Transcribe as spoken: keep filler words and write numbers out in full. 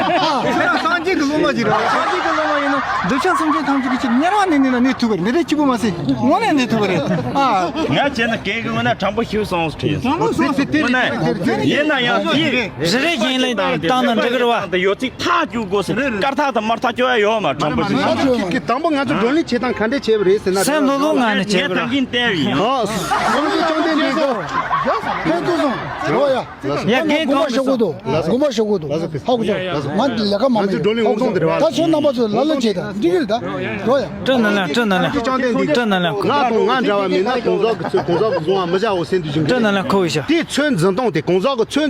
ཁྱོད་རང་སངས་རྒྱས་ཀྱི་སློབ་མ་ཅིག་རེད། སངས་རྒྱས་ཀྱི་སློབ་མ་ཡིན་ན་འདོད་ཆགས་སེམས་ཅན་ཐམས་ཅད་ཀྱི་ཆེད་དུ་དམྱལ་བ་ནས་གནས་ན་གནས་ཐུབ་པ་རེད། འདི་འདྲ་སྐྱིད་པོ་མ་ཟད་དངོས་གནས་གནས་ཐུབ་པ་རེད། ཨ། ང་བྱས་ན་སྐད་གི་ངོ་ན་དྲང་པོ་ཞུ་སོང་ཟེར། དྲང་པོ་སོང་ཟེར། དེ་རེད། ཡིན་ན་ཡང་དེ་རེ་རེ་བཞིན་ལ་བཏང་ན་འགྲིག་གི་རེད་བ། ཡོད་ཚིག་ཐག་གཅོད་དགོས་ཟེར། དཀར་ཐག་དང་དམར་ཐག་གཅོད་ཡ་ཡོད་མ། དྲང་པོ་ཞུ་ན། དང་པོ་ང་ཚོ་བགྲོ་གླེང་བྱེད་སྟངས་ག་འདྲས་བྱས་པ་རེད་ཟེར་ན། སེམས་ལྷོད་ལྷོད་ངང་ནས་བྱས་པ་རེད། ངས་ད་གིན་བལྟས་པ་ཡིན། ཨ། ཨོ་ལོ་བཅོམ་ལྡན་འདས་ཀྱིས། ཕན་ཐོགས་སོང་། རོ་ཡ། ཡ་རྒན་དགོངས་པ་ཞུ་དགོས་འདུག་དགོངས་པ་ཞུ་དགོས་འདུག་ཧ་གོ་སོང་། ང་འདི་ལས་ཀ་མ་ང་ཚོ་བགྲོ་གླེང་ཧ་གོ་སོང་། ད་ཁྱོད་རྣམ་པ་ཚོ་ལ་ལ་བྱེད་དང་འགྲིག་གི་རེད་ད། རོ་ཡ། སྤྲོ་ནང་ལ་སྤྲོ་ནང་ལ། བཅོམ་ལྡན་འདས། སྤྲོ་ནང་ལ། ང་དང་ང་འདྲ་བ་མེད་ན་གང་ཟག་གི་ཚོད་གང་ཟག་གི་བཟུང་བ་མི་བྱའོ་ཟེར་དུས་ཅིག་སྤྲོ་ནང་ལ་ཁོ་བོ་ཤ། དེའི་ཚོད་འཛིན་སྟངས་དེ་གང་ཟག་གི་ཚོད།